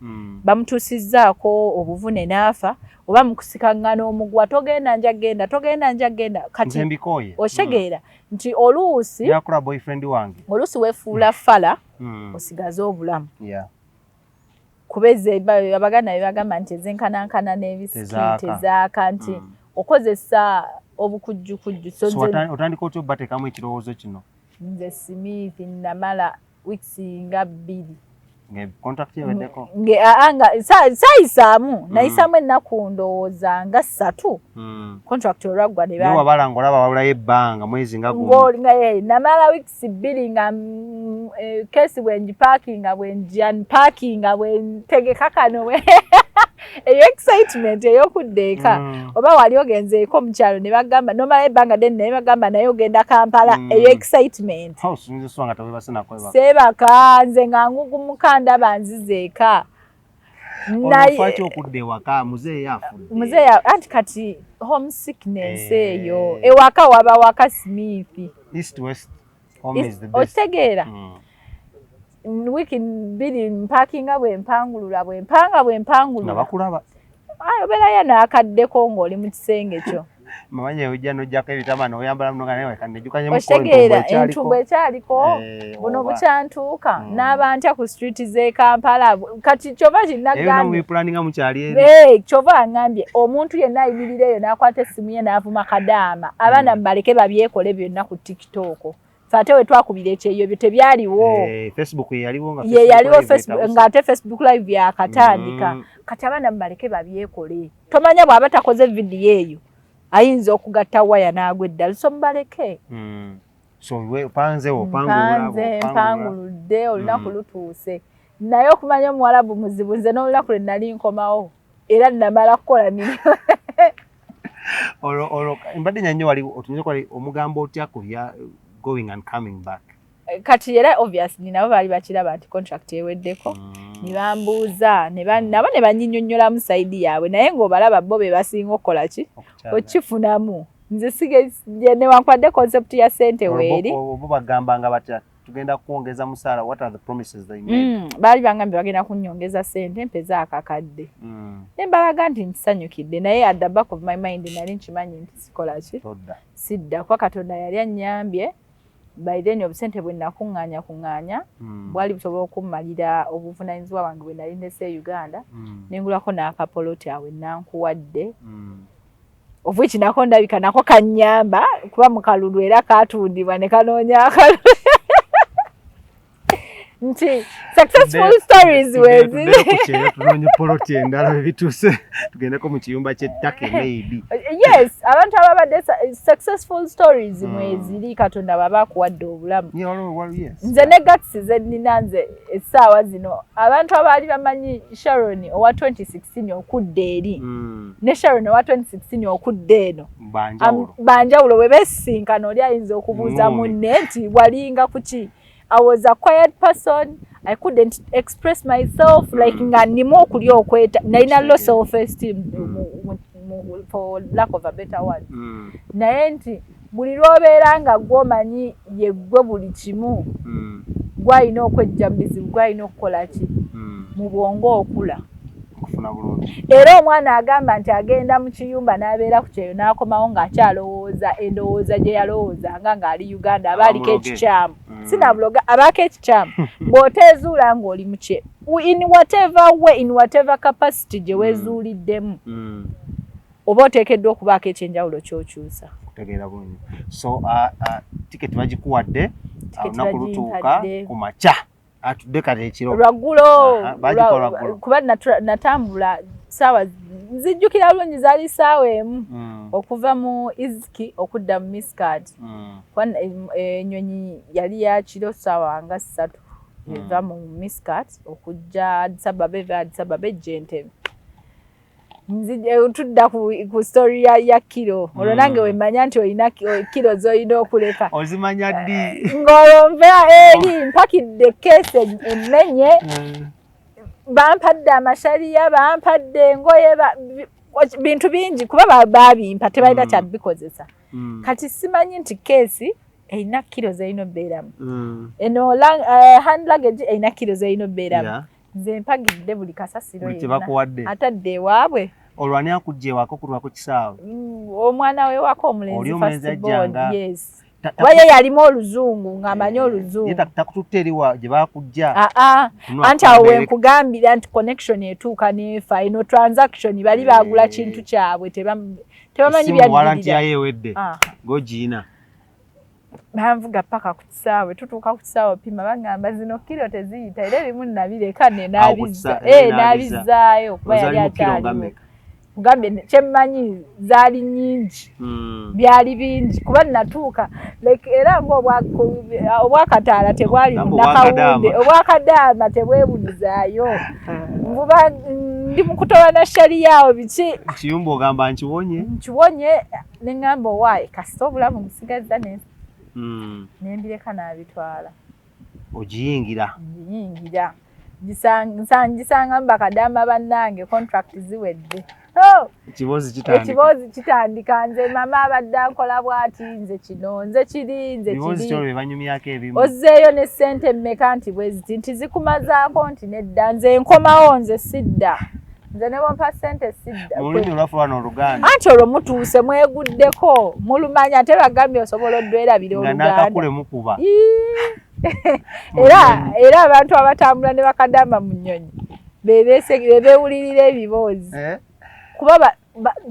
bamutuusizzaako obuvune n'afa, oba mukusikaŋŋana omuguwa, togenda nja genda, togenda nja genda. Nze kati mbikooye. Okitegeera nti oluusi Yakola boyfriend wange. Oluusi weefuula fala osigaze obulamu, kuba Abaganda be bagamba nti ezenkanankana n'ebisiki Tezaaka. Tezaaka, nti okozesa obukujjukujju. So So nze otandika otya obateekamu ekirowoozo kino? Nze Smith namala weeks nga 2. Nga contract eweddeko? Aa, nga saayisaamu, nayisaamu ennaku ndowooza nga 3, contract olwaggwa ne Naye wabala ng'olaba wabulayo ebbanga mwezi nga gumu. Nga namala weeks 2 nga case bwe ngipackinga, bwe ngiunpackinga, bwe ntegeka kano bwe Eyo excitement ey'okudda eka. Oba wali ogenzeeko mu kyalo ne bagamba nomala ebbanga ddene, naye bagamba naye ogenda Kampala. Eyo excitement. House nze so nga tewebase nakwebaka. Seebaka nze nga ngugumuka ndaba nziza eka. Naye okudda ewaka, muzeeyi afudde. Muzeeyi, anti kati homesickness eyo. Ewaka waba waka, Smith. East, west, home is the best. Okitegeera? Wiiki 2 mpakinga, bwe mpangulula, bwe mpanga, bwe nga mpangulula. Bakulaba. Ayi, obeerayo n'akaddeko ng'oli mu kisenge kyo. Mamanya ojja n'ojjako ebitama n'oyambala muno nga naye kanejjukanye. Okitegeera, entumbu ekyaliko buno bukyantuuka. N'aba ntya ku street z'e Kampala. Kati kyova kinagambye mubipulaninga mukyali eri. Kyova aŋŋambye omuntu yenna ayimirira eyo n'akwata essimu ye n'avuma kadaama, abaana mubaleke babyekole byonna ku TikTok. Fe ate we twakubira ekyeyo ebyo tebyaliwo. Facebook ye yaliwo nga ye Facebook yaliwo. Live Facebook etabuse. Ng'ate Facebook Live yakatandika. Kati abaana mubaleke babyekole. Tomanya bw'aba takoze vidiyo eyo ayinza okugatta waya n'agwa eddala, so mubaleke. So we opanze, opangulula. Mpanze. Opangulula. Mpanguludde, olunaku lutuuse. Naye okumanya omuwalabu muzibu, nze n'olunaku lwe nali nkomawo era namala kukola mirimu. Olwo mbadde nnyo wali otunyuze kwali omugamba otya ku bya going and coming back? Kati era obviously nabo baali bakiraba nti contract eweddeko. Ne bambuuza, nabo ne banyinyonnyolamu side yaabwe, naye ng'obalaba bo be basinga okukola ki? Okukyala. Okifunamu. Nze sige newankubadde concept ya ssente weeri. Bo bagambanga batya, tugenda kwongeza musaala? What are the promises they made? Baali bangambye bagenda kunnyongeza ssente mpeze akakadde. Ne mbalaga nti nkisanyukidde, naye at the back of my mind nali nkimanyi nti sikola ki? Todda. Sidda, kuba Katonda yali annyambye by then. Obusente bwe nakuŋŋaanya kuŋŋaanya bwali busobola okummalira obuvunaanyizibwa bwange bwe nali ndese e Uganda. Nengulako n'akapoloti awo enankuwadde, of which nako ndabika nako kannyamba, kuba mu kalulu era katundibwa ne kanoonya akalulu nti successful stories weziri. Tunoonye poloti endala bebituuse, tugendeko mu kiyumba ky'ettaka maybe. Yes, abantu ababadde successful stories mweziri. Katonda bw'aba akuwadde obulamu. Yeah, well, yes. Nze ne guts ze nnina nze essaawa zino, abantu abaali bamanyi Sharon owa 2016 okudda eri ne Sharon owa 2016 okudda eno Banjawulo. Banjawulo. Bwe beesinkana oli ayinza okubuuza Ng'omi. munne nti walinga kuki. I was a quiet person, I couldn't express myself, like nga nnimu okulya okweta, nalina low self esteem, for lack of a better word. Naye nti buli lw'obeera nga gw'omanyi yeggwe buli kimu, gwalina okwejja mu bizibu, gwalina okukola ki? Mu bwongo okula. Okufuna bulungi. Era omwana agamba nti agenda mu kiyumba n'abeera ku kyeyo n'akomawo ng'akyalowooza endowooza gye yalowoozanga ng'ali Uganda, aba aliko Abamuloge. ekikyamu. Sinabuloga, abaako ekikyamu bw'oteezuula ng'oli mukye in whatever way, in whatever capacity gye weezuuliddemu, oba oteekeddwa okubaako ekyenjawulo ky'okyusa. Kutegeera bulungi. So tiketi bagikuwadde. Tiketi Olunaku lutuuka bagimpadde. ku makya, atudde kati ekiro. Lwaggulo. Aha, bagikola lwaggulo. Kuba natambula saawa nzijjukira bulungi, zaali saawa 1 okuva mu Izki okudda mu Muscat. Kuba ennyonyi yali ya kiro saawa nga 3 eva mu Muscat okujja Addis Ababa, eva Addis Ababa ejja Entebbe. Tudda ku story ya kiro olwo. Nange wemmanya nti olina kiro z'olina okuleka. Ozimanya ddi? Ng'olwo nva eri mpakidde keesi emmenye. Bampadde amashaliya, bampadde engoye, bintu bingi, kuba babimpa tebalina kyabikozesa. Kati simanyi nti keesi erina kiro zerina obbeeramu. Eno hand luggage erina kiro zerina obbeeramu. Nze mpagidde buli kasasiro Buli kye yenna bakuwadde. Atadde ewaabwe. Olwo ani akujja ewaka okulwa ku kisaawe? Omwana we waka Oli omulenzi. omulenzi First born. ajjanga. Yes, kuba ye yalimu oluzungu, ng'amanyi Ye oluzungu. Takututte eri wa gye bakujja? Aa. Kuno Anti awo akubeere- wenkugambira nti connection etuuka n'efa. Eno transaction bali baagula kintu kyabwe, tebamanyi Essimu warranty byaddirira. yayo ewedde. Aha. Gogiina. Banvuga paka ku kisaawe. Tutuuka ku kisaawe pima, bagamba zino kiro teziyita, era ebimu nabireka ne Awo ku nabizza. N'abizza. Nabizaayo kuba yali Ozali mu kiro nga akyaliwo. mmeka? Kugambye kyemmanyi zaali nnyingi. Byali bingi kuba natuuka like era nga obwakataala tebwali Gamba nakawunde. obwakadaama. Obwakadaama tebwebulizaayo nvuba. Ndi mukutoba na shaliyawo biki. Kiyumba ogamba nkiwonye. Nkiwonye, neŋŋamba owaaye kasita obulamu musigaza nembireka n'abitwala. Ogiyingira. Ngiyingira, ngisanga mbakadama bannange, contract ziwedde. Ekiboozi kitandika. Ekiboozi kitandika. Nze mama abadde ankola bw'ati, nze kino, nze kiri, nze Ebiboozi kiri. Kyolwo bebanyumyako ebimu. Ozzeeyo ne ssente mmeka? Nti bwe ziti. Nti zikumazaako? Nti nedda, nze nkomawo, nze sidda, nze ne bompa ssente sidda. Mu lulimi olwaffe wano Oluganda. Anti olwo mutuuse, mweguddeko, mulumanya, ate bagambye osobola oddwerabira Nga Oluganda. n'akakule mukuba. Ii. Era abantu abatambula ne bakadama mu nnyonyi be beewulirira ebiboozi. Eh? Kuba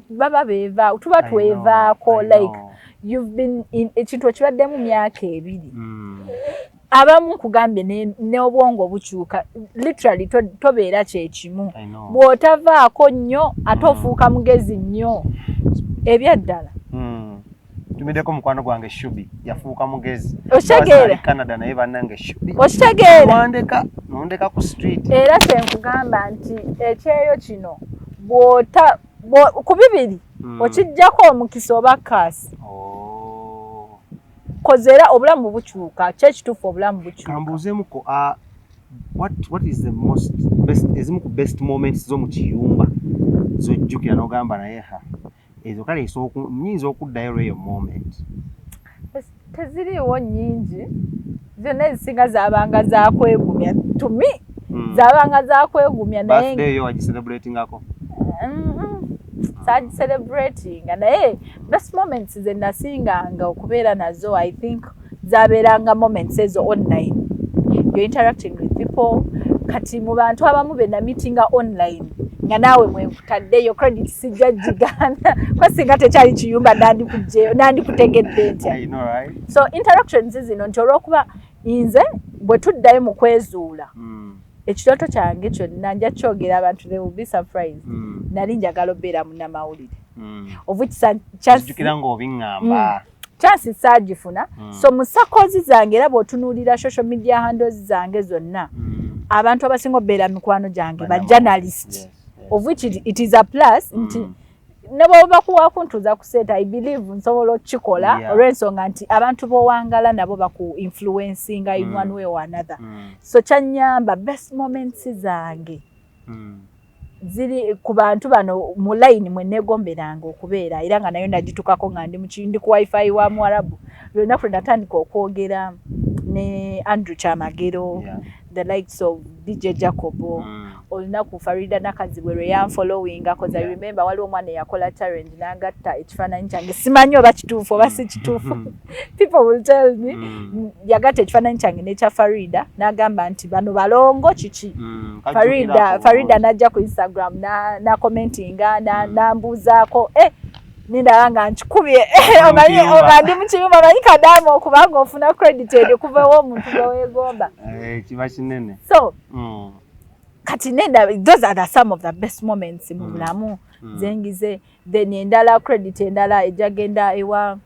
baba beeva, tuba I know, twevaako. I Like know. you've been in ekintu okibaddemu myaka 2. Abamu nkugambye n'obwongo bukyuka, literally tobeera kyekimu. I know. Bw'otavaako nnyo ate ofuuka mugezi nnyo ebyaddala. Tumiddeko mukwano gwange Shubi, yafuuka mugezi. Okitegeera? Ali Canada, naye bannange Shubi. Okitegeera? Wandeka nondeka ku street. Era kyenkugamba nti ekyeyo kino bw'ota ku bibiri okijjako omukisa oba kaasi. Oh. Koze era obulamu bukyuka, kyekituufu, obulamu bukyuka. Kambuuzeemuko, what is the most best, ezimu ku best moments zo mu kiyumba zojjukira n'ogamba naye ha ezo kale nyinza okuddayo lweyo moment? Teziriiwo nnyingi, zonna ezisinga zaabanga zakwegumya to me. Zaabanga zakwegumya naye. Birthday yo wagicelebratingako? Sagicelebratinga, naye best moments ze nasinganga okubeera nazo, I think zabeeranga moments ezo online, you're interacting with people. Kati mu bantu abamu be nameetinga online nga naawe mwenkutaddeyo, credit sijja gigaana, kwa singa tekyali kiyumba nandikugjeyo nandikutegedde ntya? I know, right? So interactions zino nti olw'okuba nze bwe tuddayo mu kwezuula, ekirooto kyange kyonna nja kyogera, abantu they will be surprised. Nali njagala obeera munnamawulire. Ovukisa Nzijukira ng'obiŋŋamba. Chance saagifuna. So mu circles zange, era bw'otunuulira social media handles zange zonna, abantu abasinga obeera mikwano gyange ba journalist, of which it is a plus nti ne bw'oba bakuwaako ntuuza ku set, I believe nsobola okukikola olw'ensonga nti abantu b'owangala nabo baku influencinga in one way or another. So kyanyamba, best moments zange ziri ku bantu bano mu line mwe neegomberanga okubeera, era nga nayo nagitukako nga ndi ndi ku wifi wa Muwarabu. Lunaku lwe natandika okwogera ne Andrew Kyamagero, the likes of DJ Jacobo, olunaku Farida Nakazibwe lwe yanfollowinga, 'cause I remember waliwo omwana eyakola challenge n'agatta ekifaananyi kyange, simanyi oba kituufu oba si kituufu, people will tell me. Yagatta ekifaananyi kyange n'ekya Farida n'agamba nti bano balongo kiki. Farida n'ajja ku Instagram na commentinga n'ambuuzaako, eh, nindaba nga nkikubye. Omanyi oba ndi mu kiyumba, omanyi kadaama okubanga ofuna credit eryo kuva ew'omuntu gwe weegomba. Eh, kiba kinene. So kati nenda, those are the some of the best moments mu bulamu zengize. Then endala, credit endala ejagenda ewa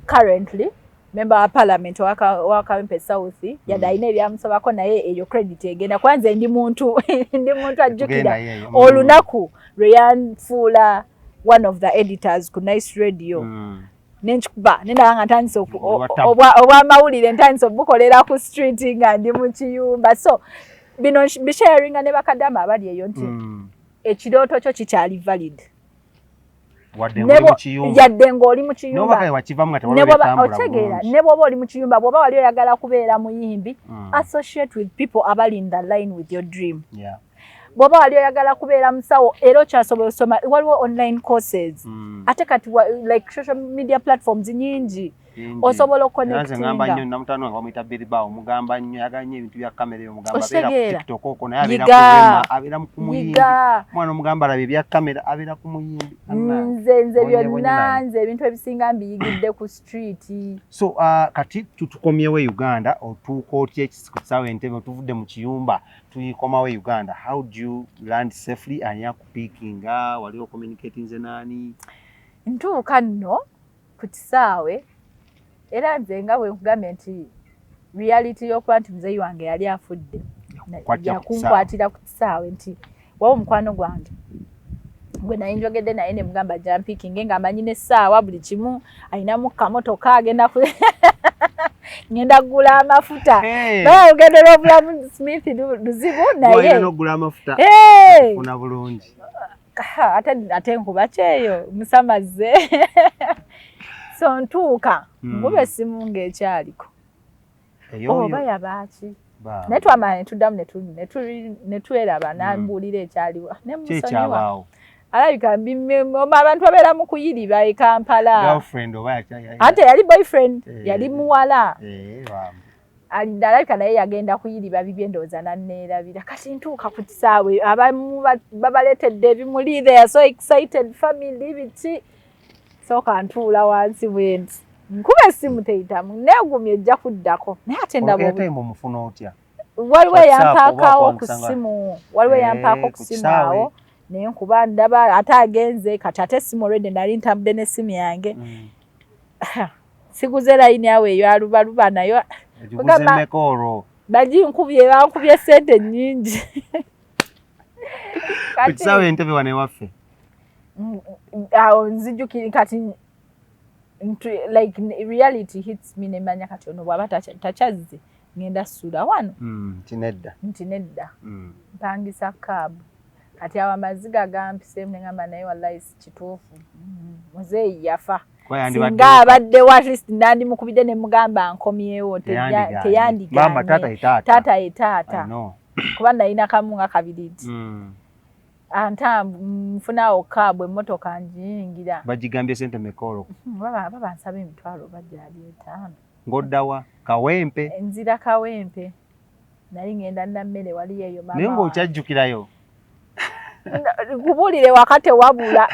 currently member wa parliament owa Kawempe South, yadde alina ebyamusobako, naye eyo credit egenda kuba nze ndi muntu ajjukira Tugendayo eyo. Olunaku lwe yanfuula one of the editors ku Nice Radio, nenkikuba nendaba nga ntandise obwamawulire, ntandise obukolera ku street nga ndi mu kiyumba. So bino bisharinga ne bakadama abali eyo nti ekirooto kyo kikyali valid. Wadde ng'oli mu kiyumba. Yadde ng'oli mu kiyumba. N'oba kale wakivamu nga tewaliwo byetambula Otegeera? bulungi. Ne bw'oba oli mu kiyumba, bw'oba wali oyagala kubeera muyimbi, associate with people abali in the line with your dream. Bw'oba wali oyagala kubeera musawo, era okyasobola osoma, waliwo online courses. Ate kati like social media platforms nyingi. Bingi. Osobola Era nze ngamba nnyo oconnectinga. namutano wange bamuyita Billy Bao, mugamba nnyo, ayagala nnyo ebintu bya kamera eyo, mugamba abeera ku Okitegeera? TikTok okwo, naye abeera Yiga. ku Rema, abeera ku muyimbi. Yiga. Omwana omugamba alaba ebya kamera, abeera ku muyimbi. Bannange. Nze Bonye, bonye byonna naye. nze ebintu ebisinga mbiyigidde ku street. So kati tutukomyewo e Uganda, otuuka otya ku kisaawe Entebbe? Otuvudde mu kiyumba, tuyikomawo e Uganda. How do you land safely? Ani akupiikinga? Wali ocommunicatinze naani? Ntuuka nno ku kisaawe, era nze nga bwe nkugambye nti reality y'okuba nti muzeeyi wange yali afudde Yakukwatira ku kisaawe. Yakunkwatira ku kisaawe nti wawo omukwano gwange Gwe naye njogedde naye ne mugamba jampikinge ng'amanyi n'essaawa, buli kimu, ayinamu kamotoka, agenda ku ngenda kugula amafuta. Hey. Naye olugendo lw'obulamu, Smith, luzibu Gw'olina naye n'okugula amafuta. Hey! Ofuna bulungi. Ha, ate nkuba kyeyo musamaze, so ntuuka nkuba essimu ng'ekyaliko. Eyo Oba yabaaki, naye twamala ne tuddamu ne tweraba, nambuulira ekyaliwo ne Ki musonyiwa. Ekyabaawo? Alabika abantu babeera mu kuyiriba e Kampala. Girlfriend oba Ate yali boyfriend? Eh. Yali muwala. Eh, bambi. Alidde, alabika naye yagenda kuyiriba bibye, ndowooza nanneerabira. Kati ntuuka ku kisaawe, abamu babaleetedde ebimuli, they are so excited, family biki. Sooka ntuula wansi bwe nti, nkuba essimu teyitamu, neegumya ejja kuddako, naye ate ndaba Airtime omufuna otya? Waliwo WhatsApp eyampaakawo oba ku kwakusanga- ssimu, waliwo eyampaako Eh, ku ku ssimu. kisaawe. Awo naye nkuba, ndaba ate agenze. Kati ate essimu already nali ntambudde n'essimu yange. Siguze layini awo eyo alubaluba nayo. Ogiguze Ogamba- mmeka olwo? Baginkubye, bankubye sente nnyingi. Ku kisaawe Entebe wano ewaffe? Awo nzijukiri kati like reality hits me, nemanya kati ono bw'aba takyazze, ngenda ssula wano. Nti nedda. Nti nedda. Mpangisa cab. Kati awo amaziga gampiseemu, neŋamba naye wallahi si kituufu. Muzeeyi yafa. Kuba yandibadde Singa abaddewo, at least nandimukubidde ne mugamba nkomyewo. Teyandigaanye. Maama, taata ye taata. Taata ye taata. I know. Kuba nalina kamu nga kabiri nti antambu nfunawo cab, emmotoka ngiyingira. Bagigambye sente mmeka olwo? Baba nsaba emitwalo bagyali 50. Ng'oddawa? Kawempe? Nzira Kawempe, nali ngenda nammere, waliyo eyo maama Naye wange. ng'okyajjukirayo? Kubuulira, ewaka tewabula,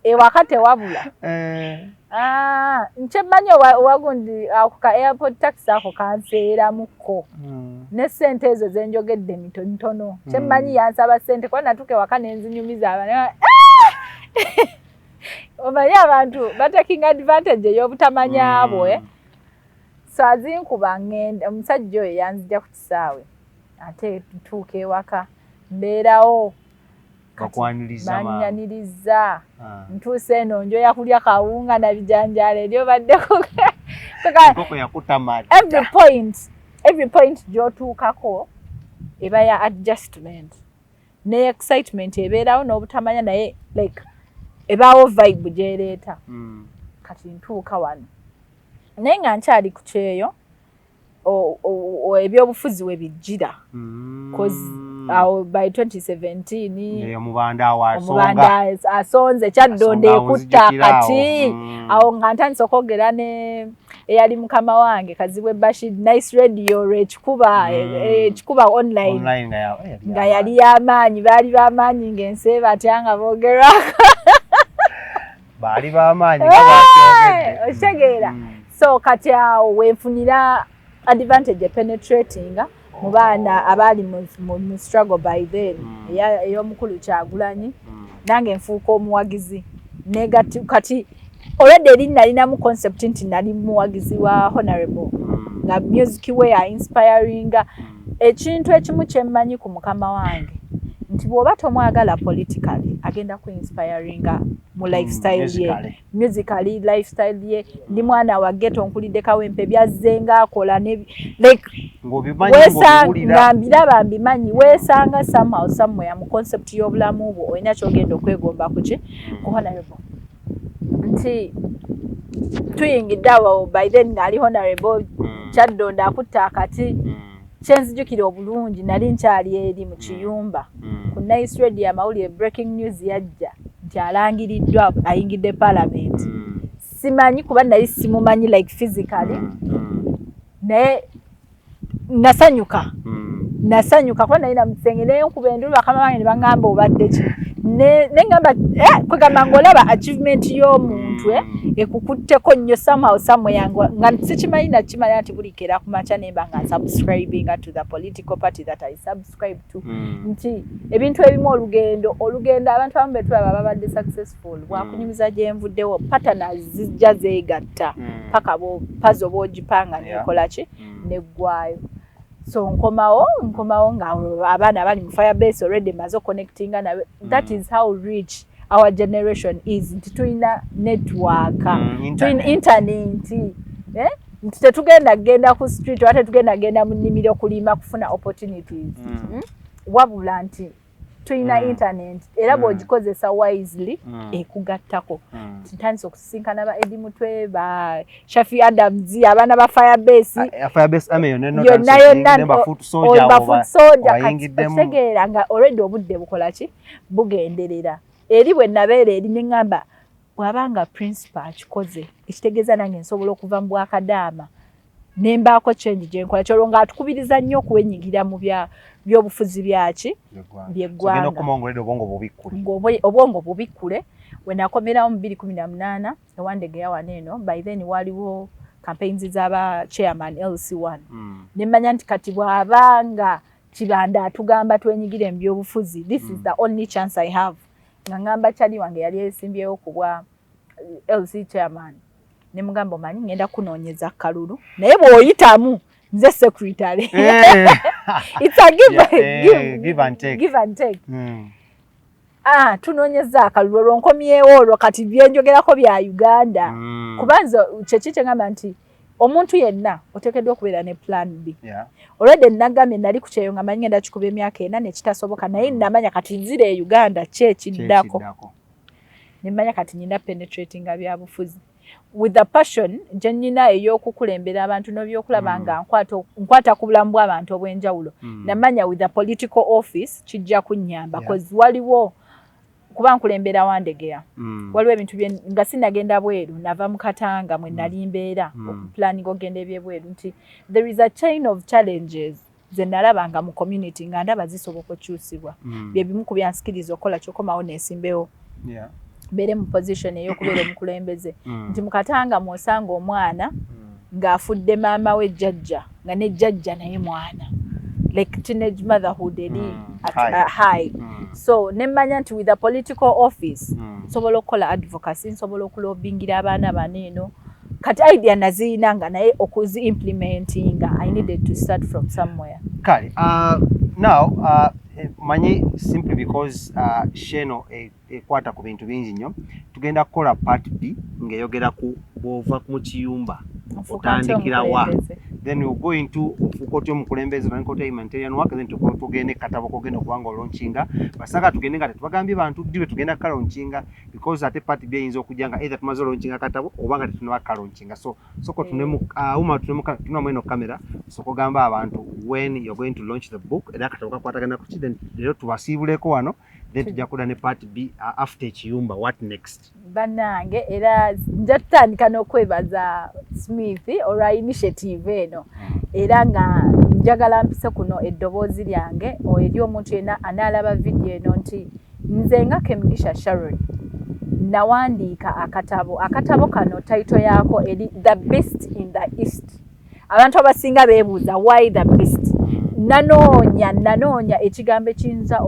ewaka tewabula. Eh, Ah, nkyemmanyi owagundi ako ka airport taxi ako kanseeramukko ne sente ezo zenjogedde mito ntono. Kyemmanyi yansaba sente kuba natuuka ewaka nenzinyumiza abaana. Omanyi abantu bataking advantage ey'obutamanya bwe. So azinkuba, ngenda, omusajja oyo yanzija ku kisaawe, ate ntuuka ewaka mbeerawo. Kati Bakwaniriza maama. Banyaniriza. Ah. Ntuuse eno njoya kulya kawunga na bijanjaalo eri obaddeko. Enkoko yakutama. Every point gy'otuukako eba ya adjustment ne excitement ebeerawo n'obutamanya, naye like ebaawo vibe gy'ereeta. Kati ntuuka wano naye nga nkyali ku kyeyo, ebyobufuzi we bijjira. 'Cause awo by 2017 Eyo Omubanda awo asonga. Omubanda asonze, Kyaddondo Asonga awo, ekutta. nzijukira awo. Kati awo nga ntandise okwogera ne eyali mukama wange, Kazibwe Bashir, Nice Radio olwekikuba ekikuba online. Online nga Nga yali y'amaanyi, baali b'amaanyi ng'ensi batya nga boogerwako. Baali b'amaanyi nga bakyogedde. Okitegeera? So kati awo wenfunira advantage epenetratinga mu baana abaali mu struggle by then ey'omukulu Kyagulanyi. Nange nfuuka omuwagizi negati. Kati already eri nalinamu concept nti nali muwagizi wa honorable nga music we inspiringa. Ekintu ekimu kyemmanyi ku mukama wange nti bw'oba tomwagala politically, agenda ku inspiringa mu lifestyle ye. Musically. Musically, lifestyle ye. Ndi mwana wa ghetto, nkulidde Kawempe, byazzenga akola ne like Ng'obimanyi, ng'obiwulira. Nga mbiraba, mbimanyi. Weesanga somehow somewhere mu concept y'obulamu bwo olina kyogenda okwegomba kuki ku honorable, nti tuyingidde awo by then ng'ali honorable. Kyaddondo akutta akati. Kyenzijukira obulungi, nali nkyali eri mu kiyumba ku Nice Radio, amawulire, breaking news yajja nti alangiriddwa ayingidde parliament. Simanyi kuba nali simumanyi like physically, naye nasanyuka. Nasanyuka kuba nali namusenge, naye nkuba endulu, bakama bange ne baŋŋamba, "Obadde ki?" Ne ŋŋamba, eh, kwegamba ng'olaba achievement y'omuntu ekukutteko nnyo somehow somewhere, nga sikimanyi, nakimanya nti buli keera ku makya nemba nga nsubscribinga to the political party that I subscribe to. Nti ebintu ebimu, olugendo abantu abamu betulaba babadde successful, bwakunyumiza gyenvuddewo, patterns zijja zeegatta paka puzzle bw'ogipanga nekola ki neggwayo. So nkomawo nga abaana bali mu Firebase already maze connectinga nabe. That is how rich our generation is, nti tulina network, tulina internet, eh? Nti tetugenda genda ku street oba tetugenda genda mu nnimiro kulima kufuna opportunities. Wabula nti tulina internet era bw'ogikozesa wisely, ekugattako. Ntandise okusisinkana ba Eddie Mutwe, ba Shafi Adams, abaana ba Firebase. Firebase Army yonna. Yonna yonna. Ba foot soldier. Ba foot soldier. Kati okitegeera nga already obudde bukola ki, bugenderera eri. Bwe nabeera eri ne ŋŋamba, bw'abanga principal akikoze, ekitegeeza nange nsobola okuva mu bwakadaama ne mbaako change gye nkola. Kyolwo ng'atukubiriza nnyo okwenyigira mu bya byobufuzi byaki byeggwanga, obwongo bubikkule. We nakomerawo mu 2018 e Wandegeya wano eno, by then waliwo campaigns z'aba chairman LC1. Ne mmanya nti kati bw'abanga Kibanda atugamba twenyigire mu byobufuzi, this is the only chance I have. Nga ngamba kyali wange yali esimbyewo ku bwa LC chairman, ne mugamba, omanyi ngenda kunoonyeza kalulu, naye bw'oyitamu nze secretary. It's a give, yeah, give, give and take. Give and take. Ah, tunoonyeza akalulu. Olwo nkomyewo, olwo kati byenjogerako bya Uganda. Kuba nze kyeki kyengamba nti omuntu yenna oteekeddwa okubeera ne plan B. Already nagambye nali ku kyeyo nga manyi ngenda kikuba emyaka 4 nekitasoboka, naye namanya kati nzira e Uganda, ki ekiddako? Nemanya kati nyina penetratinga byabufuzi with the passion gye nnina ey'okukulembera abantu n'ebyokulaba nga nkwata ku bulamu bw'abantu obw'enjawulo. Namanya with the political office kijja kunnyamba, cause waliwo kuba nkulembera Wandegeya, waliwo ebintu nga sinagenda bweru, nava mu Katanga mwe nali mbeera okuplanninga okugenda ebyebweru, nti there is a chain of challenges ze nalabanga mu community nga ndaba zisoboka okukyusibwa. Bye bimu ku byansikiriza okukola kyokomawo neesimbewo, mbeere mu position ey'okubeera omukulembeze, nti mu Katanga mw'osanga omwana ng'afudde maama we jjajja, nga ne jjajja naye mwana, like teenage motherhood eri at high. High. So nemmanya nti with a political office nsobola okukola advocacy, nsobola okulobingira abaana bano eno. Kati idea naziyina nga naye okuzi implementinga I needed to start from somewhere. Kale, now manyi simply because sheno ekwata ku bintu bingi nnyo, tugenda kukola part B ng'eyogera ku bw'ova mu kiyumba Nfuuka ntya otandikira wa? omukulembeze? Then we'll go into ofuuka otya omukulembeze, otandika otya humanitarian work, then tugende katabo kogenda okuba nga olaunchinga. Basanga tugende nga tetubagambye bantu ddi lwe tugenda kalaunchinga, because ate part B eyinza okujja nga either tumaze olaunchinga katabo oba nga tetunaba kalaunchinga. So soko tunemu uma tunemu tunamu eno kamera, soko gamba abantu when you're going to launch the book, era akatabo kakwatagana ku ki. Then leero tubasiibuleko wano, then tujja kuda ne part B after ekiyumba, what next? Bannange, era nja tutandika n'okwebaza Smith olwa initiative eno, era nga njagala mpise kuno eddoboozi lyange eri omuntu yenna anaalaba vidiyo eno, nti nze nga Kemigisha Sharon nawandiika akatabo. Akatabo kano title yaako eri The Beast in the East. Abantu abasinga beebuuza, why The Beast? Nanoonya ekigambo ekiyinza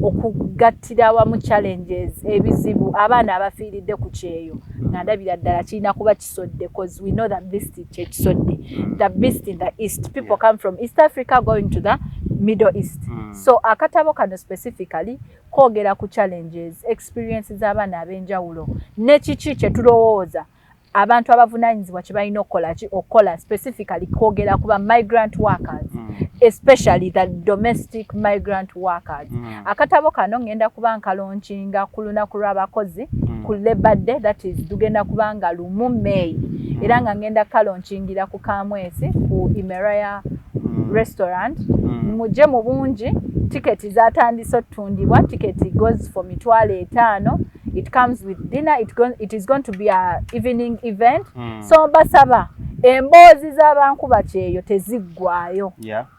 okugattira awamu challenges, ebizibu, abaana abafiiridde ku kyeyo, nga ndabira ddala kirina kuba kisodde, cause we know the beast kyekisodde, the beast in the east. People come from East Africa going to the Middle East. So akatabo kano specifically kwogera ku challenges, experience z'abaana ab'enjawulo, ne kiki kye tulowooza abantu abavunaanyizibwa kye balina okukola ki okukola. Specifically kwogera ku ba migrant workers, especially the domestic migrant workers. Akatabo kano ngenda kuba nkalaunchinga ku lunaku lw'abakozi, ku Labor Day, that is tugenda kuba nga 1 May, era nga ngenda kalaunchingira ku Kamwesi ku Imeraya Restaurant. Mujje mu bungi. Tiketi zatandise otundibwa. Tiketi goes for 50,000. It comes with dinner. It is going to be a evening event. So mbasaba, emboozi z'abankuba kyeyo teziggwayo.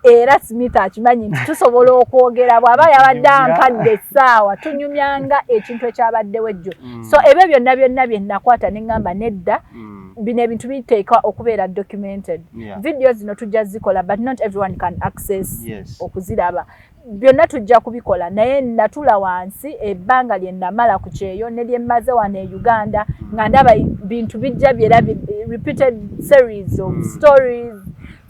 Era Smith akimanyi nti tusobola okwogera, bw'aba yabadde ampadde essaawa, tunyumyanga ekintu ekyabaddewo ejjo. So ebyo byonna byonna bye nakwata ne ŋŋamba nedda, bino ebintu biteekwa okubeera documented. Video zino tujja zikola, but not everyone can access okuziraba. Byonna tujja kubikola, naye natula wansi ebbanga lye namala ku kyeyo ne lye mmaze wano e Uganda, nga ndaba bintu bijja byera repeated series of stories,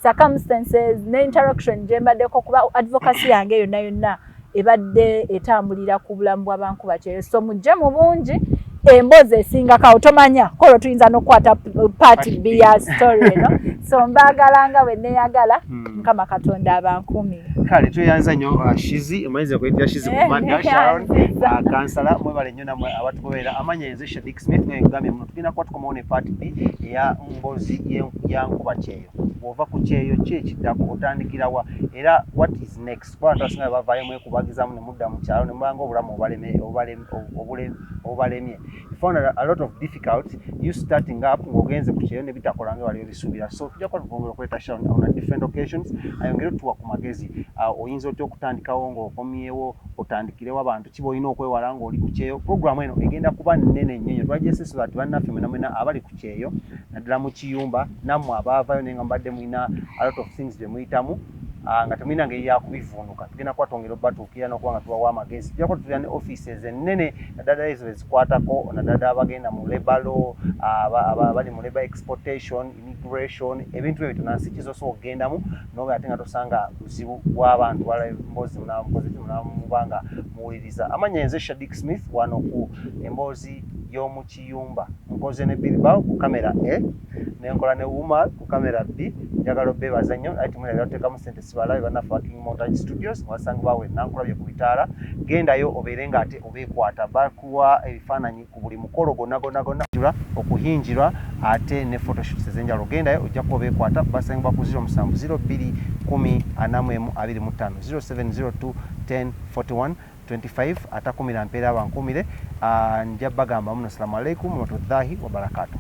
circumstances ne interaction gye mbaddeko, kuba advocacy yange yonna yonna Ebadde etambulira ku bulamu bw'abankuba kyeyo, so mujje mu bungi. Emboozi esingakawo tomanya kolo tuyinza n'okukwata part B ya story eno. So mbaagala nga bwe neeyagala. Mukama Katonda abankuumire. Kale tweyanza nnyo, Shizi omanyiza okuyitira Shizi ku madda, Sharon kansala, mwebale nnyo namwe abatugoberera. Amanya nze Shadik Smith, nga nkugambye muno tugenda kuba tukomawo ne part B eya mboozi ya nkuba kyeyo. Bw'ova ku kyeyo, ki ekiddako? Otandikirawa era what is next? Kuba abantu abasinga bavaayo mwekubagizamu ne mudda mu kyalo ne mubanga obulamu obubalemye. You found a lot of difficult you starting up ng'ogenze ku kyeyo ne bitakola nga wali obisuubira. So tujja kuba tukwongera okuleeta Sharon on a different occasions ayongere otuwa ku magezi. Oyinza otya okutandikawo ng'okomyewo? Otandikirewo abantu kiba olina okwewala ng'oli ku kyeyo? Programu eno egenda kuba nnene nnyo nnyo. Twagese so that bannaffe mwena mwena abali ku kyeyo, naddala mu kiyumba, nammwe abaavayo naye nga mubadde mulina a lot of things bye muyitamu, nga temulina ngeri yakubivuunuka, tugenda kuba twongera obatuukirira n'okuba nga tubawa amagezi. Tujja kuba tutulira ne offices ennene, naddala ezo ezikwatako, naddala abagenda mu labour law, abali mu labour exportation, immigration, ebintu ebyo tonansi kizosobola okugendamu noba ate nga tosanga buzibu bw'abantu bala emboozi munamukoze munamuba nga muwuliriza. Amanya nze Shadik Smith, wano ku Emboozi y'omu Kiyumba. Nkoze ne Bilbao ku kamera A, nenkola ne Umar ku kamera B. Njagala obeebaza nnyo, aye timwerabira tuteekamu sente sibalabe bannaffe ba King Montage Studios nga basangibwawo Nankulabye ku bitaala. Gendayo obeere nga ate obeekwata, bakuwa ebifaananyi ku buli mukolo gonna gonna gonna, jula okuhinjirwa ate ne photoshoots ez'enjawulo. Gendayo ojja kuba obeekwata. Basangibwa ku 07 02 10 41 25, 0702 10 41 25. Atakumira mpeera abankuumire. Nja bagamba muno, assalamu alaikum warahmatullahi wabarakatuh.